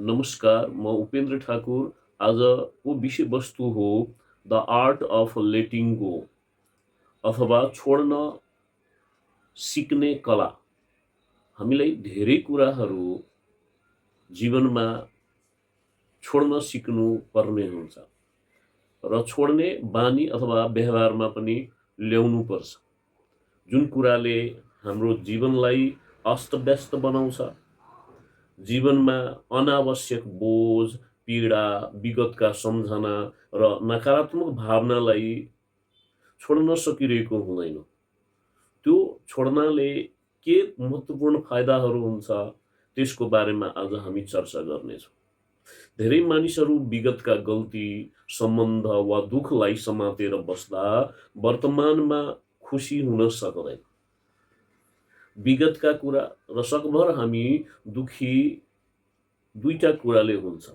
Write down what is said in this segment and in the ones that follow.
नमस्कार, म उपेन्द्र ठाकुर। आजको विषयवस्तु हो the art of letting go अथवा छोड्न सिक्ने कला। हामीलाई धेरै कुराहरू जीवनमा छोड्न सिक्नु पर्ने हुन्छ र छोड्ने बानी अथवा व्यवहारमा पनि ल्याउनु पर्छ। जुन कुराले हाम्रो जीवनलाई अस्तव्यस्त बनाउँछ, जीवनमा अनावश्यक बोझ, पीडा, विगतका सम्झना र नकारात्मक भावनालाई छोड्न सकिरहेको हुँदैन। त्यो छोड्नाले के महत्त्वपूर्ण फाइदाहरू हुन्छ त्यसको बारेमा आज हामी चर्चा गर्नेछौँ। धेरै मानिसहरू विगतका गल्ती, सम्बन्ध वा दुःखलाई समातेर बस्दा वर्तमानमा खुसी हुन सक्दैन। विगतका कुरा र सकभर हामी दुखी दुईटा कुराले हुन्छ।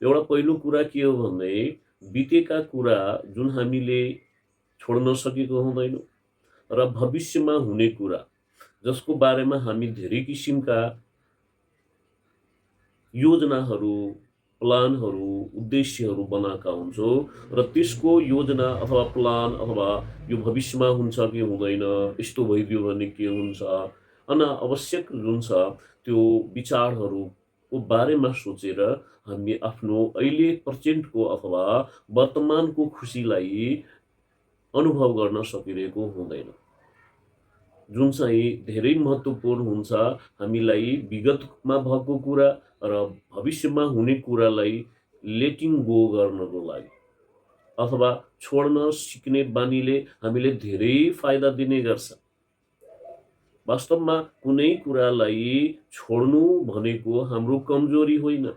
एउटा पहिलो कुरा के हो भने बितेका कुरा जुन हामीले छोड्न सकेको हुँदैनौँ र भविष्यमा हुने कुरा जसको बारेमा हामी धेरै किसिमका योजनाहरू, प्लानहरू, उद्देश्यहरू बनाएका हुन्छौँ र त्यसको योजना अथवा प्लान अथवा यो भविष्यमा हुन्छ कि हुँदैन, यस्तो भइदियो भने के हुन्छ, अनावश्यक जुन छ त्यो विचारहरूको बारेमा सोचेर हामी आफ्नो अहिले प्रेजेन्टको अथवा वर्तमानको खुसीलाई अनुभव गर्न सकिरहेको हुँदैन। जुन चाहिँ धेरै महत्त्वपूर्ण हुन्छ हामीलाई विगतमा भएको कुरा र भविष्यमा हुने कुरालाई लेटिङ गो गर्नको लागि अथवा छोड्न सिक्ने बानीले हामीले धेरै फाइदा दिने गर्छ। वास्तवमा कुनै कुरालाई छोड्नु भनेको हाम्रो कमजोरी होइन,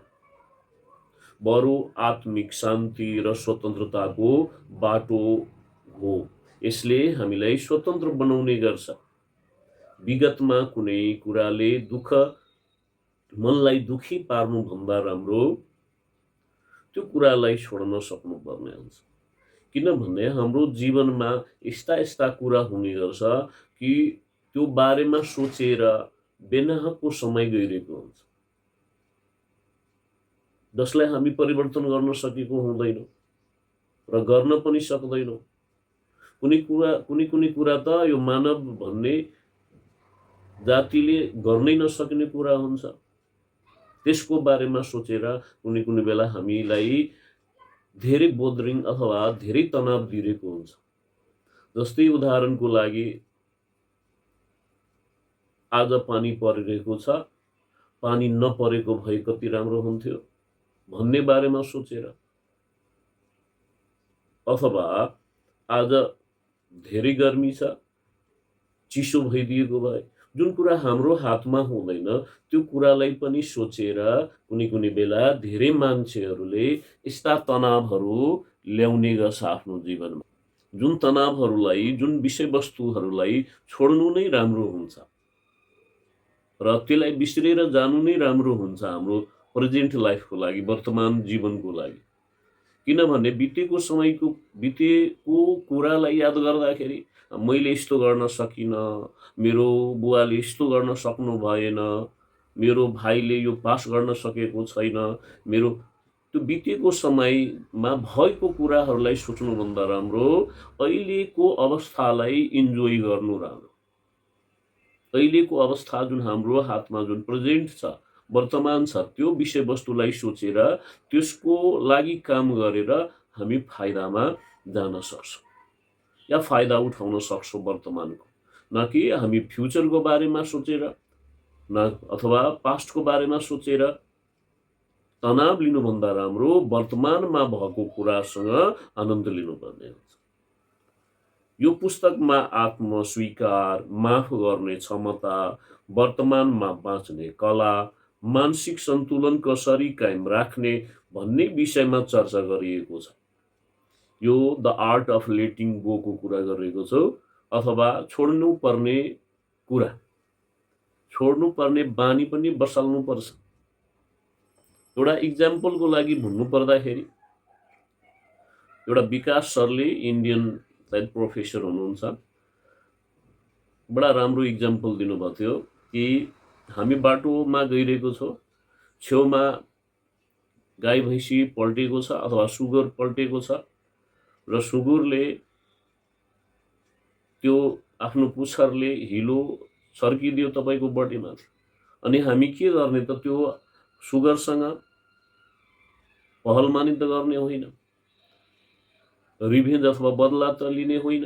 बरु आत्मिक शान्ति र स्वतन्त्रताको बाटो हो। यसले हामीलाई स्वतन्त्र बनाउने गर्छ। विगतमा कुनै कुराले मनलाई दुखी पार्नुभन्दा राम्रो त्यो कुरालाई छोड्न सक्नुपर्ने हुन्छ। किनभने हाम्रो जीवनमा यस्ता यस्ता कुरा हुने गर्छ कि त्यो बारेमा सोचेर बेनाहकको समय गइरहेको हुन्छ, जसलाई हामी परिवर्तन गर्न सकेको हुँदैनौँ र गर्न पनि सक्दैनौँ। कुनै कुरा त यो मानव भन्ने जातिले गर्नै नसक्ने कुरा हुन्छ। त्यसको बारेमा सोचेर कुनै बेला हामीलाई धेरै बोदरिङ अथवा धेरै तनाव दिइरहेको हुन्छ। जस्तै उदाहरणको लागि आज पानी परिरहेको छ, पानी नपरेको भए कति राम्रो हुन्थ्यो भन्ने बारेमा सोचेर, अथवा आज धेरै गर्मी छ, चिसो भइदिएको भए, जुन कुरा हाम्रो हातमा हुँदैन त्यो कुरालाई पनि सोचेर कुनै बेला धेरै मान्छेहरूले यस्ता तनावहरू ल्याउने गर्छ आफ्नो जीवनमा। जुन तनावहरूलाई, जुन विषयवस्तुहरूलाई छोड्नु नै राम्रो हुन्छ र त्यसलाई बिर्सेर जानु नै राम्रो हुन्छ हाम्रो प्रेजेन्ट लाइफको लागि, वर्तमान जीवनको लागि। किनभने बितेको कुरालाई याद गर्दाखेरि मैले यस्तो गर्न सकिनँ, मेरो बुवाले यस्तो गर्न सक्नु भएन, मेरो भाइले यो पास गर्न सकेको छैन, मेरो त्यो बितेको समयमा भएको कुराहरूलाई सोच्नुभन्दा राम्रो अहिलेको अवस्थालाई इन्जोय गर्नु राम्रो। अहिलेको अवस्था जुन हाम्रो हातमा जुन प्रेजेन्ट छ, वर्तमान छ, त्यो विषयवस्तुलाई सोचेर त्यसको लागि काम गरेर हामी फाइदामा जान सक्छौँ या फाइदा उठाउन सक्छौँ वर्तमानको। न कि हामी फ्युचरको बारेमा सोचेर अथवा पास्टको बारेमा सोचेर तनाव लिनुभन्दा राम्रो वर्तमानमा भएको कुरासँग आनन्द लिनुपर्ने हुन्छ। यो पुस्तकमा आत्मस्वीकार, माफ गर्ने क्षमता, वर्तमानमा बाँच्ने कला, मानसिक सन्तुलन कसरी कायम राख्ने भन्ने विषयमा चर्चा गरिएको छ। यो the art of letting go को कुरा गरिएको छु, अथवा छोड्नु पर्ने बानी पनि बसाल्नुपर्छ। एउटा इक्जाम्पलको लागि भन्नु पर्दाखेरि एउटा विकास सरले, इन्डियन सायद प्रोफेसर हुनुहुन्छ, बडा राम्रो इक्जाम्पल दिनुभएको थियो कि हामी बाटोमा गइरहेको छौँ, छेउमा गाई भैँसी पल्टेको छ अथवा सुँगुर पल्टेको छ र सुँगुरले त्यो आफ्नो पुच्छरले हिलो छर्किदियो तपाईँको बडीमा, अनि हामी के गर्ने त? त्यो सुँगरसँग पहलमानी त गर्ने होइन, रिभेन्ज अथवा बदला त लिने होइन।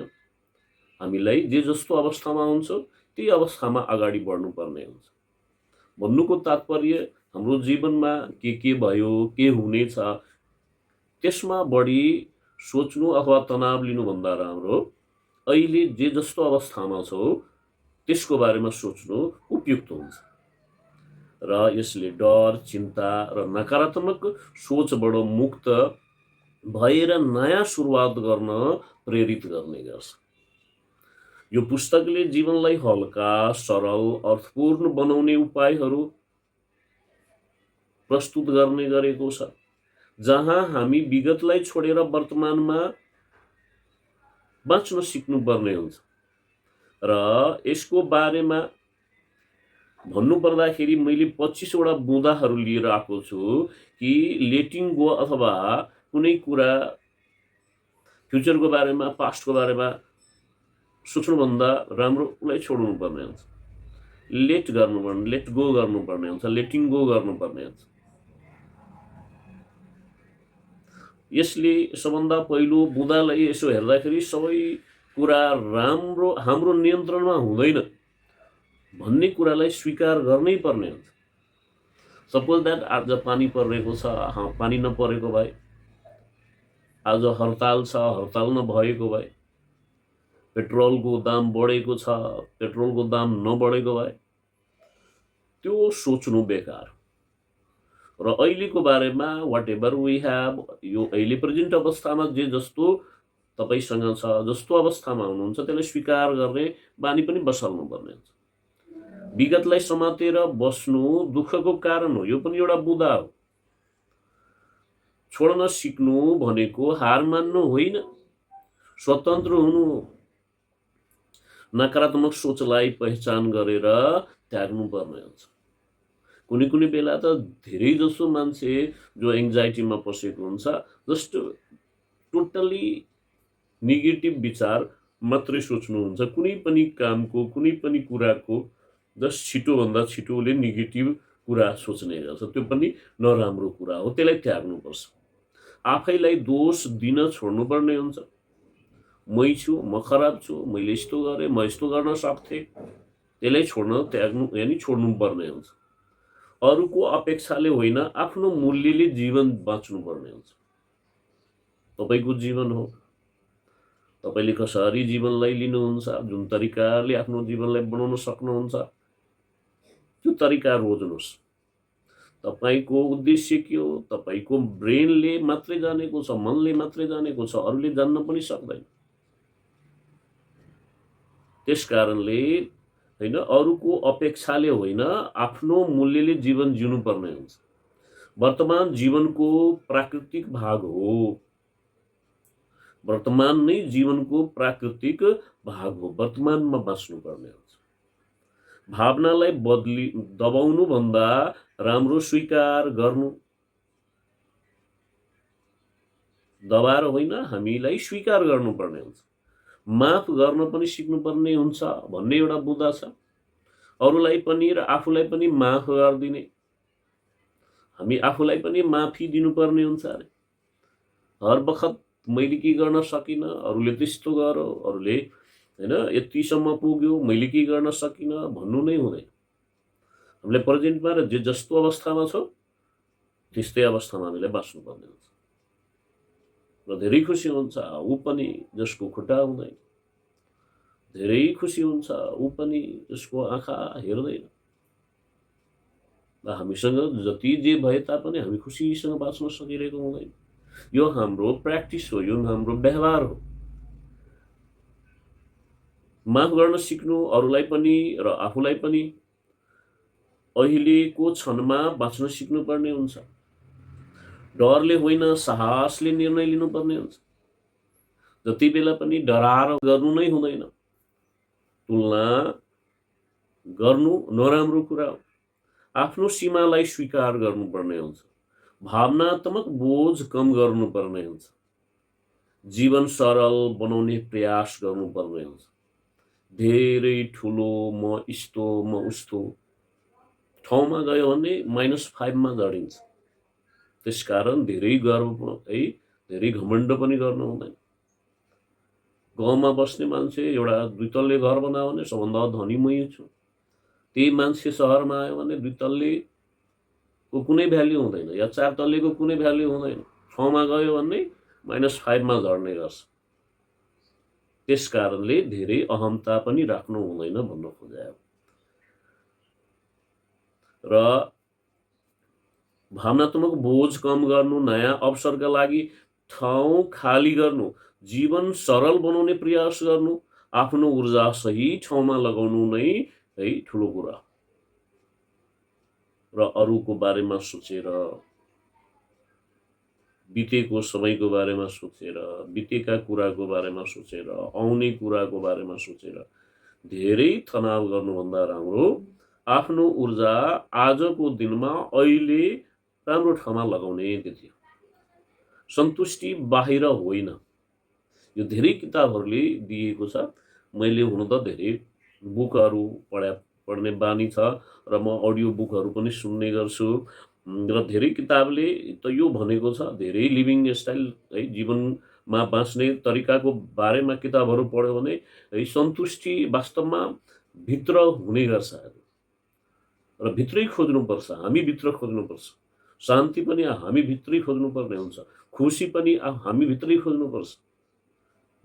हामीलाई जे जस्तो अवस्थामा हुन्छ त्यही अवस्थामा अगाडि बढ्नुपर्ने हुन्छ। भन्नुको तात्पर्य हाम्रो जीवनमा के भयो, के हुनेछ, त्यसमा बढी सोच्नु अथवा तनाव लिनुभन्दा राम्रो अहिले जे जस्तो अवस्थामा छौ त्यसको बारेमा सोच्नु उपयुक्त हुन्छ र यसले डर, चिन्ता र नकारात्मक सोचबाट मुक्त भएर नयाँ सुरुवात गर्न प्रेरित गर्ने गर्छ। यो पुस्तकले जीवनलाई हल्का, सरल, अर्थपूर्ण बनाउने उपायहरू प्रस्तुत गर्ने गरेको छ, जहाँ हामी विगतलाई छोडेर वर्तमानमा बाँच्न सिक्नुपर्ने हुन्छ। र यसको बारेमा भन्नुपर्दाखेरि मैले 25वटा बुँदाहरू लिएर आएको छु कि लेटिङ गो अथवा कुनै कुरा फ्युचरको बारेमा, पास्टको बारेमा सोच्नुभन्दा राम्रो उसलाई छोड्नुपर्ने हुन्छ। लेट गर्नुपर्ने, लेट गो गर्नुपर्ने हुन्छ, लेटिङ गो गर्नुपर्ने हुन्छ। यसले सबभन्दा पहिलो बुँदालाई यसो हेर्दाखेरि सबै कुरा राम्रो हाम्रो नियन्त्रणमा हुँदैन भन्ने कुरालाई स्वीकार गर्नै पर्ने हुन्छ। सपोज द्याट आज पानी परेको छ, पानी नपरेको भए, आज हडताल छ, हडताल नभएको भए, पेट्रोलको दाम बढेको छ, पेट्रोलको दाम नबढेको भए, त्यो सोच्नु बेकार। र अहिलेको बारेमा वाट एभर वी ह्याभ, यो अहिले प्रेजेन्ट अवस्थामा जे जस्तो तपाईँसँग छ, जस्तो अवस्थामा हुनुहुन्छ त्यसलाई स्वीकार गर्ने बानी पनि बसाल्नुपर्ने हुन्छ। विगतलाई समातेर बस्नु दुःखको कारण हो, यो पनि एउटा बुँदा हो। छोड्न सिक्नु भनेको हार मान्नु होइन, स्वतन्त्र हुनु हो। नकारात्मक सोचलाई पहिचान गरेर त्याग्नु पर्ने हुन्छ। कुनै बेला त धेरै जसो मान्छे जो एङ्जाइटीमा पसेको हुन्छ, जस्ट टोटली नेगेटिभ विचार मात्रै सोच्नुहुन्छ। कुनै पनि कामको, कुनै पनि कुराको जस्ट छिटोभन्दा छिटोले नेगेटिभ कुरा सोच्ने गर्छ, त्यो पनि नराम्रो कुरा हो, त्यसलाई त्याग्नुपर्छ। आफैलाई दोष दिन छोड्नुपर्ने हुन्छ। मै छु, म खराब छु, मैले यस्तो गरेँ, म यस्तो गर्न सक्थेँ, त्यसलाई त्याग्नु यानि छोड्नुपर्ने हुन्छ। अरूको अपेक्षाले होइन, आफ्नो मूल्यले जीवन बाँच्नुपर्ने हुन्छ। तपाईँको जीवन हो, तपाईँले कसरी जीवनलाई लिनुहुन्छ, जुन तरिकाले आफ्नो जीवनलाई बनाउन सक्नुहुन्छ त्यो तरिका रोज्नुहोस्। तपाईँको उद्देश्य के हो? तपाईँको ब्रेनले मात्रै जानेको छ, मनले मात्रै जानेको छ, अरूले जान्न पनि सक्दैन। त्यस कारणले होइन, अरूको अपेक्षाले होइन, आफ्नो मूल्यले जीवन जिउनुपर्ने हुन्छ। वर्तमान जीवनको प्राकृतिक भाग हो, वर्तमान नै जीवनको प्राकृतिक भाग हो, वर्तमानमा बाँच्नुपर्ने हुन्छ। भावनालाई दबाउनु भन्दा राम्रो स्वीकार गर्नु, दबाएर होइन, हामीलाई स्वीकार गर्नुपर्ने हुन्छ। माफ गर्न पनि सिक्नुपर्ने हुन्छ भन्ने एउटा बुँदा छ। अरूलाई पनि र आफूलाई पनि माफ गरिदिने, हामी आफूलाई पनि माफी दिनुपर्ने हुन्छ। अरे हर बखत मैले के गर्न सकिनँ, अरूले त्यस्तो गर्यो, अरूले होइन यतिसम्म पुग्यो, मैले के गर्न सकिनँ भन्नु नै हुँदैन। हामीले प्रेजेन्टमा र जे जस्तो अवस्थामा छौँ त्यस्तै अवस्थामा हामीलाई बाँच्नुपर्ने हुन्छ। र धेरै खुसी हुन्छ ऊ पनि जसको खुट्टा हुँदैन, धेरै खुसी हुन्छ ऊ पनि जसको आँखा हेर्दैन। र हामीसँग जति जे भए तापनि हामी खुसीसँग बाँच्न सकिरहेको हुँदैन। यो हाम्रो प्र्याक्टिस हो, यो हाम्रो व्यवहार हो। माफ गर्न सिक्नु अरूलाई पनि र आफूलाई पनि अहिलेको क्षणमा बाँच्न सिक्नुपर्ने हुन्छ। डरले होइन, साहसले निर्णय लिनुपर्ने हुन्छ। जति बेला पनि डराएर गर्नु नै हुँदैन। तुलना गर्नु नराम्रो कुरा हो। आफ्नो सीमालाई स्वीकार गर्नुपर्ने हुन्छ। भावनात्मक बोझ कम गर्नुपर्ने हुन्छ, जीवन सरल बनाउने प्रयास गर्नुपर्ने हुन्छ। धेरै ठुलो म यस्तो म उस्तो ठाउँमा गयो भने -5 मा झरिन्छ। त्यसकारण धेरै गर्व है, धेरै घमण्ड पनि गर्नु हुँदैन। गाउँमा बस्ने मान्छे एउटा 2 तल्ले घर बनायो भने सबभन्दा धनी मै छु। त्यही मान्छे सहरमा आयो भने 2 तल्लेको कुनै भ्याल्यु हुँदैन या 4 तल्लेको कुनै भ्याल्यु हुँदैन। ठाउँमा गयो भने -5 मा झर्ने गर्छ। त्यस कारणले धेरै अहमता पनि राख्नु हुँदैन भन्न खोजेँ। र भावनात्मक बोझ कम गर्नु, नयाँ अवसरका लागि ठाउँ खाली गर्नु, जीवन सरल बनाउने प्रयास गर्नु, आफ्नो ऊर्जा सही ठाउँमा लगाउनु नै है ठुलो कुरा। र अरूको बारेमा सोचेर, बितेको समयको बारेमा सोचेर, बितेका कुराको बारेमा सोचेर, आउने कुराको बारेमा सोचेर धेरै तनाव गर्नुभन्दा राम्रो आफ्नो ऊर्जा आजको दिनमा अहिले राम्रो ठाउँमा लगाउने त्यति हो। सन्तुष्टि बाहिर होइन। यो धेरै किताबहरूले दिएको छ। मैले हुन त धेरै बुकहरू पढ्ने बानी छ र म अडियो बुकहरू पनि सुन्ने गर्छु। र धेरै किताबले त यो भनेको छ, धेरै लिभिङ स्टाइल है, जीवनमा बाँच्ने तरिकाको बारेमा किताबहरू पढ्यो भने है सन्तुष्टि वास्तवमा भित्र हुने गर्छ र भित्रै खोज्नुपर्छ। हामी भित्र खोज्नुपर्छ। शान्ति पनि हामी भित्रै खोज्नुपर्ने हुन्छ। खुसी पनि हामी भित्रै खोज्नुपर्छ।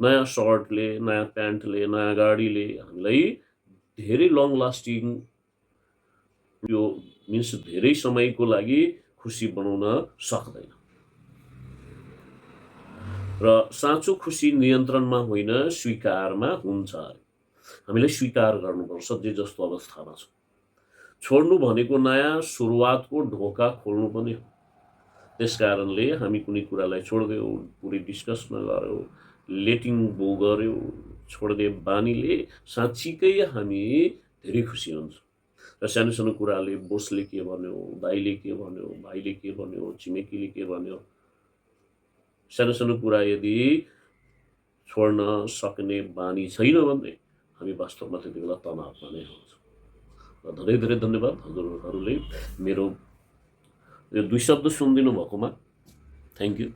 नयाँ सर्टले, नयाँ प्यान्टले, नयाँ गाडीले हामीलाई धेरै लङ लास्टिङ यो मिन्स धेरै समयको लागि खुसी बनाउन सक्दैन। र साँचो खुसी नियन्त्रणमा होइन, स्वीकारमा हुन्छ। हामीले स्वीकार गर्नुपर्छ जे जस्तो अवस्थामा छ। छोड्नु भनेको नयाँ सुरुवातको ढोका खोल्नु पनि हो। त्यस कारणले हामी कुनै कुरालाई छोड्दैनौँ, पुरै डिस्कस नगर्यो, लेटिङ गो गर्यो, छोड्ने बानीले साँच्चीकै हामी धेरै खुसी हुन्छौँ। र सानो सानो कुराले बोसले के भन्यो, दाइले के भन्यो, भाइले के भन्यो, छिमेकीले के भन्यो, सानो सानो कुरा यदि छोड्न सक्ने बानी छैन भने हामी वास्तवमा त्यति बेला तनावमा नै हुन्छौँ। र धेरै धेरै धन्यवाद हजुरहरूले मेरो यो 2 शब्द सुनिदिनु भएकोमा। Thank you.